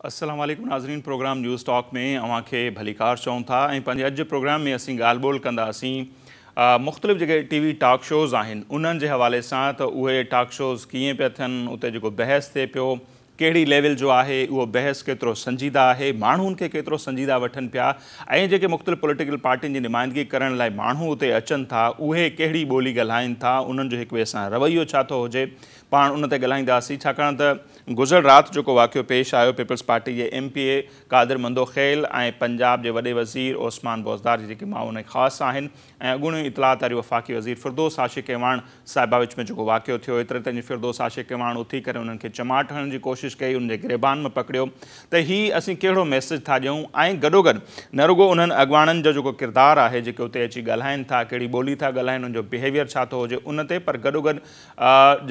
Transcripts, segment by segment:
السلام عليڪم ناظرين پروگرام نيوز ٽاڪ ۾ اوهان کي ڀليڪار چئون ٿا ۽ پنهنجي اڄ جي پروگرام ۾ اسين ڳالهه ٻولهه ڪنداسين مختلف جيڪي ٽي وي ٽاڪ شوز آهن انهن جي حوالي سان ته اهي ٽاڪ شوز ڪيئن پيا ٿين اتي جيڪو بحث ٿئي پيو ڪهڙي ليول جو آهي اهو بحث ڪيترو سنجيده آهي ماڻهو ان کي ڪيترو سنجيده وٺن پيا ۽ جيڪي مختلف پوليٽيڪل پارٽين جي نمائندگي ڪرڻ لاء ماڻهو اتي اچن ٿا اهي ڪهڙي ٻولي ڳالهائين ٿا انهن جو هڪ ٻئي سان رويو ڇا ٿو هجي پاڻ ان تي ڳالهائينداسين ڇاڪاڻ ته گذريل رات جيڪو واقعو پيش آيو پيپلز پارٽي جي M P A Qadir Mandokhail ۽ Punjab جي وڏي وزير عثمان بوزدار جي جيڪي معاون خاص آهن ۽ اڳوڻي اطلاعات واري وفاقي وزير فردوس عاشق اعواڻ صاحبه وچ ۾ جيڪو واقعو ٿيو ايتري تائين جو فردوس عاشق اعواڻ اٿي ڪري انهن کي چماٽ هڻڻ جي ڪوشش ڪئي انهن جي گريبان مان پڪڙيو ته هي اسين ڪهڙو ميسيج ٿا ڏيون ۽ گڏوگڏ نه رڳو انهن اڳواڻن جو جيڪو ڪردار آهي جيڪي اتي اچي ڳالهائين ٿا ڪهڙي ٻولي ٿا ڳالهائين انهن جو بهيويئر ڇا ٿو هجي ان تي پر گڏوگڏ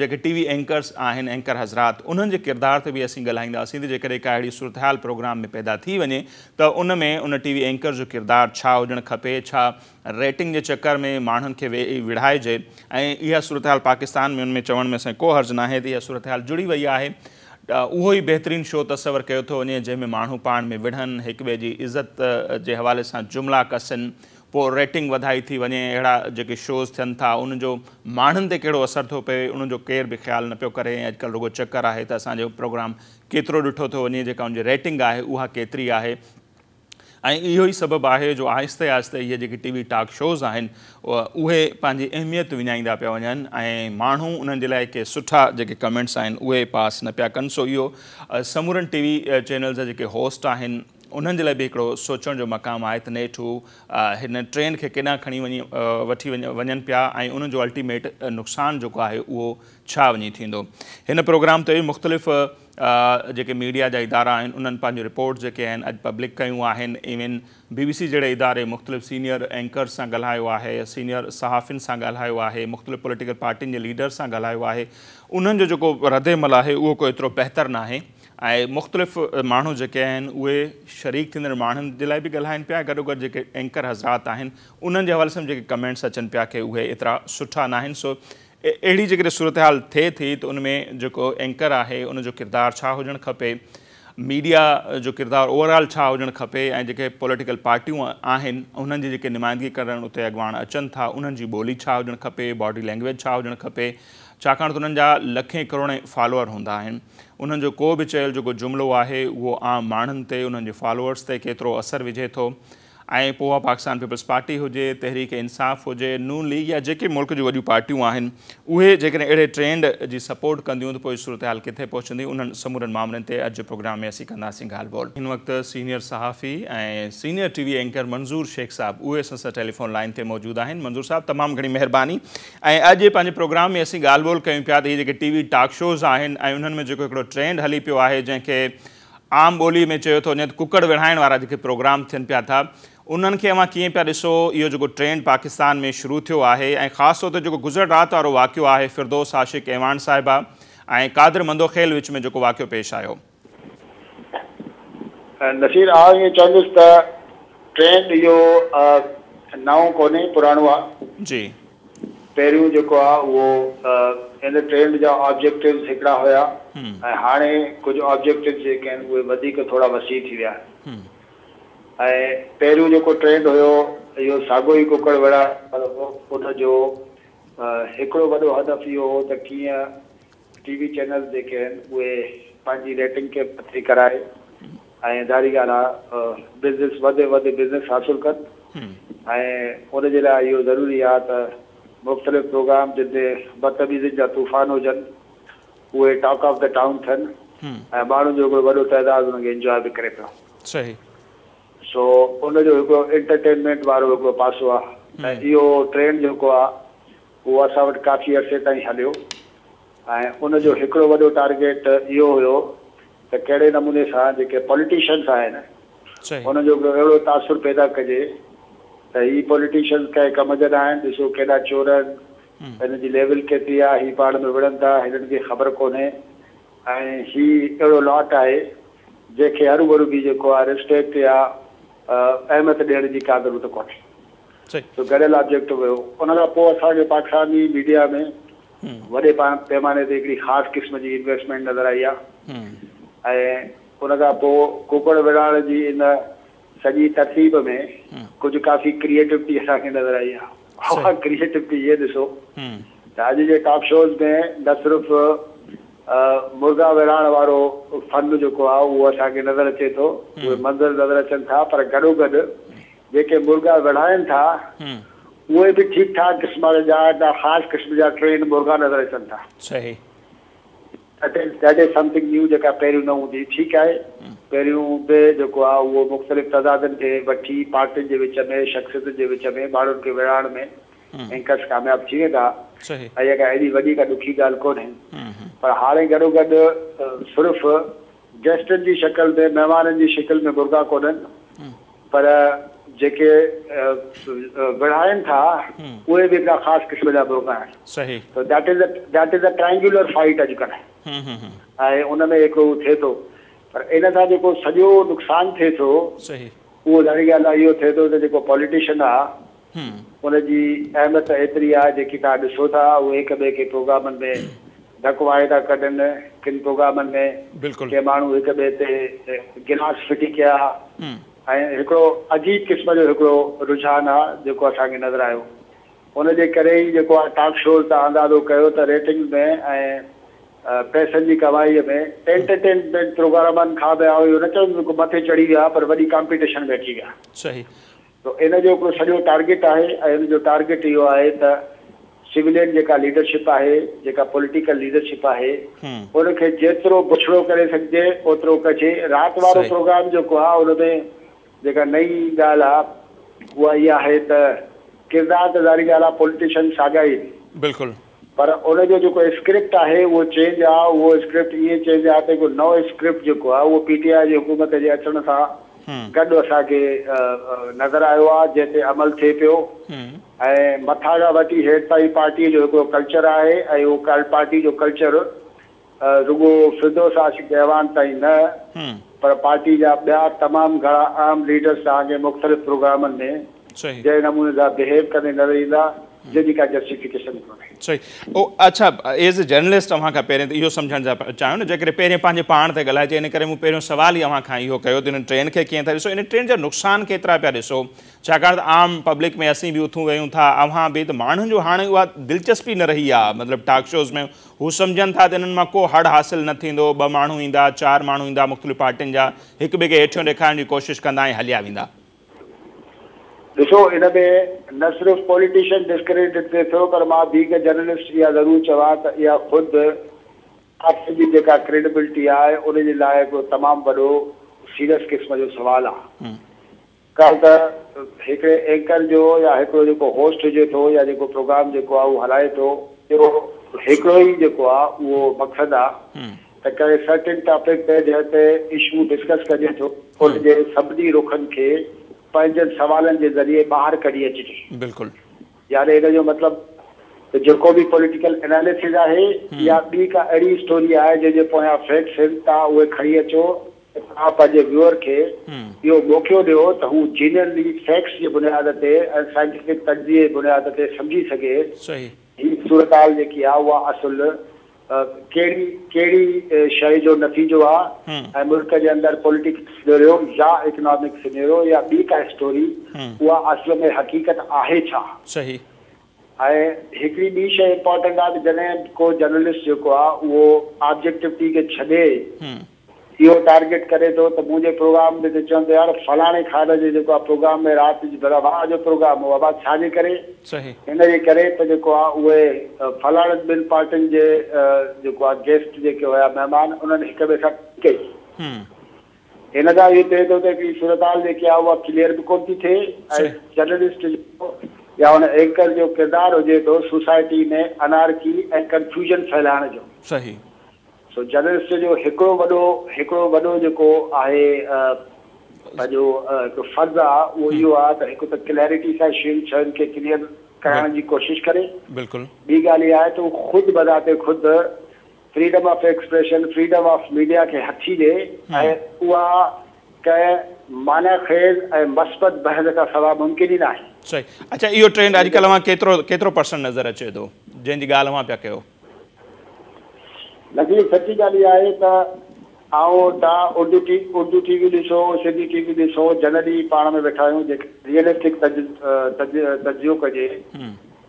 جيڪي ٽي وي اينڪرز آهن اينڪر حضرات انهن جي ڪردار تي به اسين ڳالهائينداسين ته جيڪڏهن ڪا اهڙي صورتحال پروگرام ۾ پيدا ٿي وڃي ته ان ۾ ان ٽي وي اينڪر جو ڪردار ڇا هجڻ کپي ڇا ريٽنگ جي چڪر ۾ ماڻهن کي وڙهائجي ۽ اها صورتحال پاڪستان ۾ ان ۾ چوڻ ۾ اسان کي ڪو حرج ناهي ته اها صورتحال جڙي وئي آهي اهو ئي بهترين شو تصور ڪيو ٿو وڃي جنهن ۾ ماڻهو پاڻ ۾ وڙهن هڪ ٻئي جي عزت جي حوالي سان جملا ڪسن پوء ريٽنگ وڌائي ٿي وڃي اهڙا جيڪي شوز ٿين ٿا ان جو ماڻهن تي ڪهڙو اثر ٿو پوي ان جو ڪير به خيال نه پيو ڪري ۽ اڄڪلهه رڳو چڪر آهي ته اسان جو پروگرام ڪيترو ڏٺو ٿو وڃي جيڪا ان جي ريٽنگ آهي اها ڪيتري آهي ۽ اهو ئي سبب آهي جو آهستي آهستي اهي جيڪي ٽي وي ٽاڪ شوز آهن اهي پنهنجي اهميت وڃائيندا پيا وڃن ۽ ماڻهو انهن جي لاء ڪي سٺا جيڪي ڪمينٽس آهن اهي پاس نه پيا ڪن سو اهو سمورن ٽي وي چينلز جا جيڪي هوسٽ آهن انهن جي لاء به هڪڙو سوچڻ جو مقام آهي ته نيٺ هو هن ٽرينڊ کي ڪيڏانهن کڻي وڃي وٺي وڃن پيا ۽ ان جو الٽيميٽ نقصان جيڪو آهي اهو ڇا وڃي ٿيندو. هن پروگرام تي مختلف جيڪي ميڊيا جا ادارا آهن انهن پنهنجون رپورٽس جيڪي آهن اڄ پبلڪ ڪيون آهن ايون بي بي سي جهڙي اداري مختلف سينيئر اينڪرز سان ڳالهايو آهي سينيئر صحافين سان ڳالهايو آهي مختلف پوليٽيڪل پارٽين جي ليڊرز سان ڳالهايو آهي انهن جو جيڪو ردعمل آهي اهو ڪو ايترو بهتر ناهي ۽ مختلف ماڻهو جيڪي آهن اهي شريڪ ٿيندڙ ماڻهن جي لاء به ڳالهائن پيا گڏوگڏ جيڪي اينڪر حضرات آهن انهن جي حوالي سان جيڪي ڪمينٽس اچن پيا ڪي اهي ايترا سٺا ناهن سو اهڙي جيڪڏهن صورتحال ٿئي ٿي ته ان ۾ جيڪو اينڪر آهي ان جو ڪردار ڇا هجڻ کپي ميڊيا جو ڪردار اوور آل ڇا هجڻ کپي ۽ جيڪي پوليٽيڪل پارٽيون آهن انهن جي جيڪي نمائندگي ڪرڻ اتي اڳواڻ اچن ٿا انهن جي ٻولي ڇا هجڻ کپي باڊي لينگويج ڇا هجڻ کپي ڇاڪاڻ ته انهن جا لکين ڪروڙين فالوئر هوندا آهن انهن جو ڪو به چيل جيڪو جملو آهي اهو عام ماڻهن تي انهن جي فالوئرس تي ڪيترو اثر وجهي ٿو ۽ پوء اها پاڪستان پيپلز پارٽي هجي، تحريڪ انصاف هجي، نون ليگ يا جيڪي ملڪ جون وڏيون پارٽيون آهن اهي جيڪڏهن اهڙي ٽرينڊ جي سپورٽ ڪنديون ته پوء صورتحال ڪٿي پهچندي انهن سمورن مامرن تي اڄ جي پروگرام ۾ اسين ڪنداسين ڳالهه ٻولهه. هن وقت سينيئر صحافي ۽ senior T V anchor Manzoor Shaikh صاحب اهي اسان سان ٽيليفون لائين تي موجود آهن. منظور صاحب تمام گهڻي مهرباني ۽ اڄ پنهنجي پروگرام ۾ اسين ڳالهه ٻولهه ڪيون پيا ته هي جيڪي ٽي وي ٽاڪ شوز آهن ۽ انهن ۾ جيڪو هڪڙو ٽرينڊ هلي پيو آهي جنهن کي عام ٻولي ۾ چيو ٿو وڃي ته ڪڪڙ وڙهائڻ وارا جيڪي پروگرام ٿين پيا ٿا انهن کي اوهان ڪيئن پيا ڏسو اهو جيڪو ٽرينڊ پاڪستان ۾ شروع ٿيو آهي ۽ خاص طور تي جيڪو گذريل رات وارو واقعو آهي فردوس عاشق اعواڻ صاحبه ۽ قادر مندوخيل وچ ۾ جيڪو واقعو پيش آيو. نصير آء ائين چوندس ته ٽرينڊ اهو نئون ڪونهي پراڻو آ. جي. پهريون جيڪو آ اهو ان ٽرينڊ جا آبجيڪٽوز هڪڙا هيا ۽ هاڻي ڪجهه آبجيڪٽوز جيڪي آهن اهي وڌيڪ ٿورا وسيع ٿي ويا آهن ۽ پهريون جيڪو ٽرينڊ هيو اهو ساڳو ئي ڪڪڙ وڙهائڻ وارو هو ان جو هڪڙو وڏو هدف اهو هو ته ڪيئن ٽي وي چينلز جيڪي آهن اهي پنهنجي ريٽنگ کي مٿي ڪرائي ۽ ظاهري ڳالهه آهي بزنس وڌ ۾ وڌ بزنس حاصل ڪن ۽ ان جي لاء اهو ضروري آهي ته مختلف پروگرام جن تي بدتميزين جا طوفان هجن اهي ٽاڪ آف the town ٿين ۽ ماڻهن جو هڪڙو وڏو تعداد انهن کي انجواء به ڪري پيو. صحيح. سو ان جو هڪڙو انٽرٽينمينٽ وارو هڪڙو پاسو آهي ۽ اهو ٽرينڊ جيڪو آهي اهو اسان وٽ ڪافي عرصي تائين هليو ۽ ان جو هڪڙو وڏو ٽارگيٽ اهو هيو ته ڪهڙي نموني سان جيڪي پوليٽيشنس آهن انهن جو هڪڙو اهڙو تاثر پيدا ڪجي ته هي پوليٽيشنس ڪنهن ڪم جا نه آهن ڏسو ڪيڏا چور آهن هنن جي ليول ڪيتري آهي هي پاڻ ۾ وڙهن ٿا هنن کي خبر ڪونهي ۽ هي اهڙو لاٽ آهي جنهن کي هروڀرو به جيڪو آهي ريسپيڪٽ يا اهميت ڏيڻ جي ڪا ضرورت ڪونهي. سو گڏيل آبجيڪٽو هيو. ان کان پوء اسان کي پاڪستاني ميڊيا ۾ وڏي پيماني تي هڪڙي خاص قسم جي انويسٽمينٽ نظر آئي آهي ۽ ان کان پوءِ ڪڪڙ وڙهائڻ جي ان سڄي ترتيب ۾ ڪجهه ڪافي ڪريئيٽوٽي اسان کي نظر آئي آهي. اها ڪريئيٽوٽي اهي ڏسو ته اڄ جي ٽاڪ شوز ۾ نه صرف مرغا وڙهائڻ وارو فن جيڪو آهي اهو اسان کي نظر اچي ٿو، اهي منظر نظر اچن ٿا، پر گڏو گڏ جيڪي مرغا وڙهائن ٿا اهي به ٺيڪ ٺاڪ قسم جا يا خاص قسم جا ٽرين مرغا نظر اچن ٿا. صحيح. That is something new جيڪا پهريون نه هوندي. ٺيڪ آهي، پهريون به جيڪو آهي اهو مختلف تضادن کي وٺي پارٽين جي وچ ۾، شخصيتن جي وچ ۾ ماڻهن کي وڙهائڻ ۾ اينڪرس ڪامياب ٿي ويندا ۽ اها ڪا ايڏي وڏي ڪا ڏکي ڳالهه ڪونهي. پر هاڻي گڏو گڏ صرف گيسٽن جي شڪل ۾، مهمانن جي شڪل ۾ مرغا ڪونهن، پر جيڪي وڙهائن ٿا اهي به هڪڙا خاص قسم جا مرغا آهن. صحيح. ته that is a triangular fight اڄڪلهه ۽ ان ۾ هڪڙو ٿئي ٿو، پر ان سان جيڪو سڄو نقصان ٿئي ٿو اهو ظاهري ڳالهه آهي اهو ٿئي ٿو ته جيڪو پوليٽيشن آهي ان جي اهميت ايتري آهي جيڪي توهان ڏسو ٿا، اهي هڪ ٻئي کي پروگرامن ۾ ڌڪ وهائي ٿا ڪڍن، ڪن پروگرامن ۾ ڪي ماڻهو هڪ ٻئي تي گلاس ڦٽي ڪيا ۽ هڪڙو عجيب قسم جو هڪڙو رجحان آهي جيڪو اسان کي نظر آيو. ان جي ڪري ئي جيڪو آهي ٽاڪ شوز تان اندازو ڪيو ته ريٽنگ ۾ ۽ پئسن جي ڪمائيء ۾ انٽرٽينمينٽ پروگرامن کان به آئون اهو نه چوندس ڪو مٿي چڙهي ويا، پر وڏي ڪامپيٽيشن ۾ اچي ويا. صحيح. ته ان جو هڪڙو سڄو ٽارگيٽ آهي ۽ ان جو ٽارگيٽ اهو آهي ته سويلين جيڪا ليڊرشپ آهي، جيڪا پوليٽيڪل ليڊرشپ آهي، ان کي جيترو بڇڙو ڪري سگهجي اوترو ڪجي. رات وارو پروگرام جيڪو آهي ان ۾ جيڪا نئين ڳالهه آهي اها اها آهي ته ڪردار ته ظاهري ڳالهه آهي پوليٽيشن ساڳيا ئي آهن. بلڪل. پر ان جو جيڪو اسڪرپٽ آهي اهو چينج آهي، اهو اسڪرپٽ ائين چينج آهي ته هڪ نئون اسڪرپٽ جيڪو آهي اهو پي ٽي آء جي حڪومت جي اچڻ سان گڏ اسان کي نظر آيو آهي، جنهن تي عمل ٿئي پيو ۽ مٿان کان وٺي هيٺ تائين پارٽيء جو هڪڙو ڪلچر آهي ۽ اهو پارٽي جو ڪلچر رڳو فردوس عاشق اعواڻ تائين نه پر پارٽي جا ٻيا تمام گهڻا اهم ليڊرز توهان کي مختلف پروگرامن ۾ جنهن نموني سان بهيو ڪندي نظر ايندا، جنهن جي ڪا جسٽيفڪيشن ڪونهي. صحيح. او اڇا ايز اي جرنلسٽ اوهان کان پهرين ته اهو سمجهڻ چاهيون نه، جيڪڏهن پهرين پنهنجي پاڻ تي ڳالهائجي، ان ڪري مون پهريون سوال ئي اوهان کان اهو ڪيو ته ان ٽرينڊ کي ڪيئن ٿا ڏسو، ان ٽرينڊ جا نقصان ڪيترا پيا ڏسو، ڇاڪاڻ ته عام پبلڪ ۾ اسين به اٿون ويهون ٿا، اوهان به، ته ماڻهن جو هاڻي اها دلچسپي نه رهي آهي، مطلب ٽاڪ شوز ۾ هو سمجهن ٿا ته انهن مان ڪو هڙ حاصل نه ٿيندو، ٻه ماڻهو ايندا، چار ماڻهو ايندا مختلف پارٽين جا، هڪ ٻئي کي هيٺيون ڏيکارڻ جي ڪوشش ڪندا ۽ هليا ويندا. ڏسو ان ۾ نه صرف پوليٽيشن ڊسڪريڊٽ ٿئي ٿو پر مان بينگ اي جرنلسٽ اها ضرور چوان ته اها خود پارٽي جي جيڪا ڪريڊبلٽي آهي ان جي لاء هڪڙو تمام وڏو سيريس قسم جو سوال آهي. ڇاڪاڻ ته هڪڙي اينڪر جو يا هڪڙو جيڪو هوسٽ هجي ٿو يا جيڪو پروگرام جيڪو آهي اهو هلائي ٿو اهو هڪڙو ئي جيڪو آهي اهو مقصد آهي ته ڪنهن سرٽن ٽاپڪ تي جنهن تي اشو ڊسڪس ڪجي ٿو ان جي سڀني رخن کي پنهنجن سوالن جي ذريعي ٻاهر ڪڍي اچجي. بلڪل. يعني ان جو مطلب ته جيڪو به پوليٽيڪل اناليسز آهي يا ٻي ڪا اهڙي اسٽوري آهي جنهن جي پويان فيڪٽس آهن توهان اهي کڻي اچو ۽ توهان پنهنجي ويوئر کي اهو موقعو ڏيو ته هو جينيئنلي فيڪٽس جي بنياد تي ۽ سائنٽيفڪ تجزيي جي بنياد تي سمجهي سگهي هي صورتحال جيڪي آهي اها اصل ڪهڙي ڪهڙي شيء جو نتيجو آ ۽ ملڪ جي اندر پوليٽيڪل سينيريو يا اڪنامڪ سينيريو يا ٻي ڪا اسٽوري اها اصل ۾ حقيقت آهي ڇا؟ صحيح. ۽ هڪڙي ٻي شيء امپارٽنٽ آ ته جڏهن ڪو جرنلسٽ جيڪو آ اهو آبجيڪٽوٽي کي ڇڏي اهو ٽارگيٽ ڪري ٿو ته منهنجي پروگرام ۾ ته چون ته يار فلاڻي خان جي جيڪو آ پروگرام ۾ رات جي ڀلا واهه جو پروگرام هو ابا ڇا جي ڪري هن جي ڪري ته جيڪو آ اهي فلاڻن ٻن پارٽين جي جيڪو آ گيسٽ جيڪي هيا مهمان انهن هڪ ٻئي سان ڪئي هن سان اهو ٿئي ٿو ته هڪڙي صورتحال جيڪي آ اها ڪليئر به ڪونه ٿي ٿئي ۽ جرنلسٽ جو يا ان اينڪر جو ڪردار هجي ٿو سوسائٽي ۾ انارڪي ۽ ڪنفيوزن ڦهلائڻ جو. صحيح. سو جرنلسٽ جو هڪڙو وڏو هڪڙو وڏو جيڪو آهي پنهنجو هڪ فرض آ اهو اهو آ ته هڪ ته ڪليرٽي سان شين شين کي ڪليئر ڪرائڻ جي ڪوشش ڪري. بلڪل. ٻي ڳالهه اها آهي ته هو خود بذات خود freedom of expression, freedom of media کي هٿي ڏي ۽ اها ڪنهن معنيٰ خيز ۽ مثبت بحث کان سوا ممڪن ئي ناهي. صحيح. اڇا اهو ٽرينڊ اڄڪلهه اوهان ڪيترو ڪيترو پرسنٽ نظر اچي ٿو جنهن جي ڳالهه اوهان پيا ڪيو؟ نقيب سچي ڳالهه اها آهي ته آئون توهان اردو ٽي اردو ٽي وي ڏسو سنڌي ٽي وي ڏسو جنرلي پاڻ ۾ ويٺا آهيون جيڪي ريئلسٽڪ تجزيو ڪجي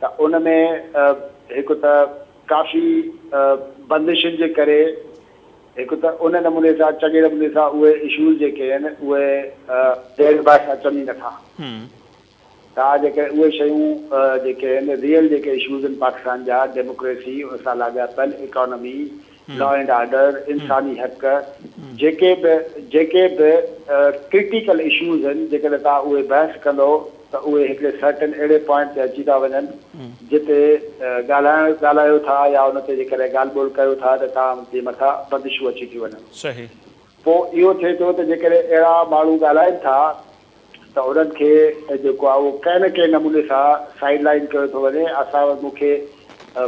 ته ان ۾ هڪ ته ڪافي بندشن جي ڪري هڪ ته ان نموني سان چڱي نموني سان اهي اشوز جيڪي آهن اهي زير بحث اچن ئي نٿا. توهان جيڪڏهن اهي شيون جيڪي آهن ريئل جيڪي اشوز آهن پاڪستان جا ڊيموڪريسي ان سان لاڳاپيل اڪانومي لا اينڊ آرڊر انساني حق جيڪي به جيڪي به ڪرٽيڪل اشوز آهن جيڪڏهن توهان اهي بحث ڪندو ته اهي هڪڙي سرٽن اهڙي پوائنٽ تي اچي ٿا وڃن جتي ڳالهائڻ ڳالهايو ٿا يا ان تي جيڪڏهن ڳالهه ٻولهه ڪيو ٿا ته توهان جي مٿان بندشون اچي ٿيون وڃن. صحيح. پوء اهو ٿئي ٿو ته جيڪڏهن اهڙا ماڻهو ڳالهائن ٿا ته انهن کي جيڪو آهي اهو ڪنهن نه ڪنهن نموني سان سائيڊ لائين ڪيو ٿو وڃي. اسان وٽ مون کي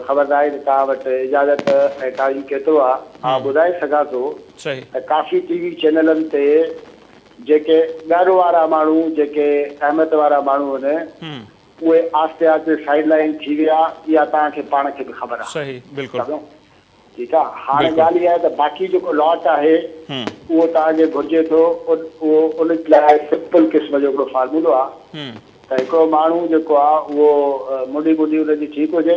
خبر ناهي ته توهان وٽ اجازت ۽ ٽائيم ڪيترو آهي. آئون ٻڌائي سگهان ٿو ته ڪافي ٽي وي چينلن تي جيڪي ڳر وارا ماڻهو جيڪي اهميت وارا ماڻهو آهن اهي آهستي آهستي سائيڊ لائين ٿي ويا اها توهان کي پاڻ کي به خبر آهي. صحيح بلڪل. ٺيڪ آ هاڻي ڳالهه اها آهي ته باقي جيڪو لاٽ آهي اهو توهان کي گهرجي ٿو اهو ان لاء سمپل قسم جو هڪڙو فارمولو آ ته هڪڙو ماڻهو جيڪو آ اهو منڍي ٻنڍي ان جي ٺيڪ هجي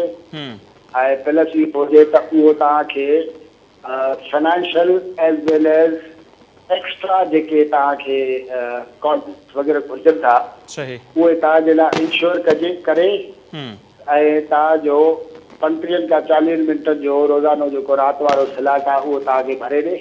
۽ پلس اهو هجي ته اهو توهان کي financial as well as extra جيڪي توهان کي ڪانٽيڪٽس وغيره گهرجن ٿا اهي توهان جي لاء انشور ڪجي ڪري ۽ توهان جو پنٽيهن کان چاليهن منٽن جو روزانو جيڪو رات وارو سلاٽ آهي اهو توهان کي ڀري ڏي.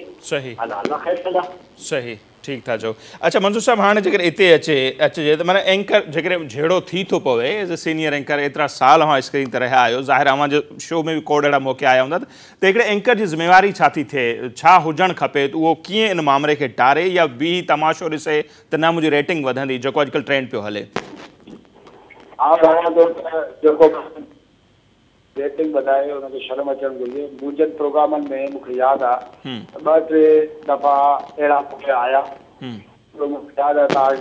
الله الله خير صلا. صحيح ٺيڪ ٿا چئو. اڇا منظور صاحب هاڻي جيڪڏهن اتي اچي اچجي ته معنيٰ اينڪر جيڪڏهن جهيڙو ٿي ٿو پوي ايز اي سينيئر اينڪر ايترا سال اوهان اسڪرين تي رهيا آهيو ظاهر آهي اوهان جي شو ۾ به کوڙ اهڙا موقعا آيا هوندا ته هڪڙي اينڪر جي ذميواري ڇا ٿي ٿئي ڇا هجڻ کپي ته اهو ڪيئن ان مامري کي ٽاري يا بيهي تماشو ڏسي ته نه منهنجي ريٽنگ وڌندي جيڪو اڄڪلهه ٽرينڊ پيو هلي. آئون ڀانيان ٿو ته جيڪو به ريٽنگ وڌائي ان کي شرم اچڻ گهرجي. منهنجن پروگرامن ۾ مون کي ياد آ ته ٻه ٽي دفعا اهڙا موقعا آيا. هڪڙو مون کي ياد آ توهان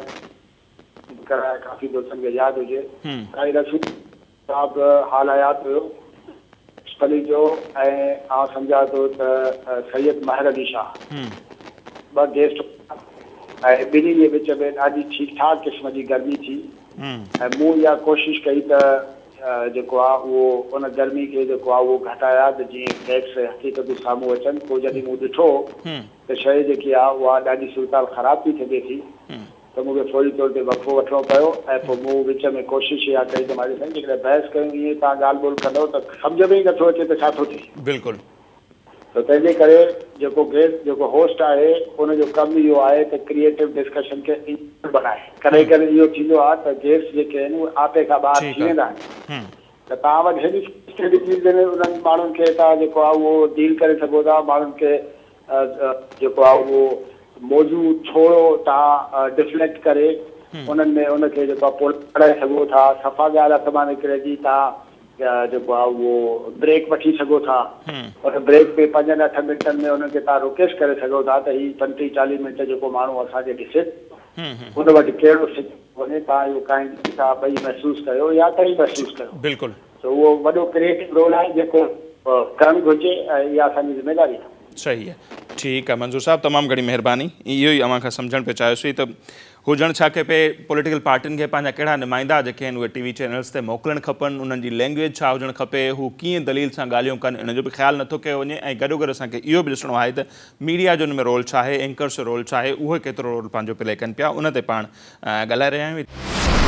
ڪرائي ڪافي دوستن کي ياد هجي سائين رسول صاحب حال حيات هيو پليجو ۽ آئون سمجهان ٿو ته سيد مهر علي شاهه ٻه گيسٽ هيا ۽ ٻنهي جي وچ ۾ ڏاڍي ٺيڪ ٺاڪ قسم جي گرمي ٿي ۽ مون اها ڪوشش ڪئي ته جيڪو آ اهو ان گرمي کي جيڪو آ اهو گهٽايان ته جيئن فيڪٽس ۽ حقيقتون سامهون اچن پوء جڏهن مون ڏٺو ته شيء جيڪي آ اها ڏاڍي صورتحال خراب ٿي سگهي ٿي ته مون کي فوري طور تي وقفو وٺڻو پيو ۽ پوء مون وچ ۾ ڪوشش اها ڪئي ته مان چيو سائين جيڪڏهن بحث ڪيون ائين توهان ڳالهه ٻولهه ڪندؤ ته سمجهه ۾ ئي نٿو اچي ته ڇا ٿو ٿئي. بلڪل. ته تنهن جي ڪري جيڪو گيسٽ جيڪو هوسٽ آهي ان جو ڪم اهو آهي ته ڪريئيٽو ڊسڪشن کي انجن بڻائي. ڪڏهن ڪڏهن اهو ٿيندو آهي ته گيسٽ جيڪي آهن اهي آپي کان ٻاهر ٿي ويندا آهن ته توهان وٽ هيڏي اسٽريٽجيز آهن انهن ماڻهن کي توهان جيڪو آهي اهو ڊيل ڪري سگهو ٿا ماڻهن کي جيڪو آهي اهو موضوع ٿورو توهان ڊفليڪٽ ڪري انهن ۾ ان کي جيڪو آهي پوڙائي سگهو ٿا صفا ڳالهه هٿ مان نڪري ٿي توهان جيڪو آهي اهو بريڪ وٺي سگهو ٿا ان بريڪ ۾ پنجن اٺن منٽن ۾ انهن کي توهان روڪيس ڪري سگهو ٿا ته هي پنٽيهه چاليهه منٽ جيڪو ماڻهو اسان کي ڏسي ٿو ان وٽ ڪهڙو سگنل وڃي توهان اهو ڪائنڊلي توهان ٻئي محسوس ڪيو يا توهين محسوس ڪيو بلڪل ته اهو وڏو ڪريئيٽو رول آهي جيڪو ڪرڻ گهرجي ۽ اها اسان جي ذميواري آهي. صحيح آهي ٺيڪ آهي منظور صاحب تمام گهڻي مهرباني اهو ئي اوهان کان سمجهڻ پئي چاهيوسين ته هجڻ ڇا کپي پوليٽيڪل پارٽين کي پنهنجا ڪهڙا نمائندا جيڪي آهن اهي ٽي وي چينلز تي موڪلڻ کپن انهن جي لينگويج ڇا هجڻ کپي هو ڪيئن دليل سان ڳالهيون ڪن ان جو به خيال نٿو ڪيو وڃي ۽ گڏوگڏ اسان کي اهو به ڏسڻو آهي ته ميڊيا جو ان ۾ رول ڇا آهي اينڪرس جو رول ڇا آهي اهي ڪيترو رول پنهنجو پلي ڪن پيا ان تي پاڻ ڳالهائي رهيا آهيون.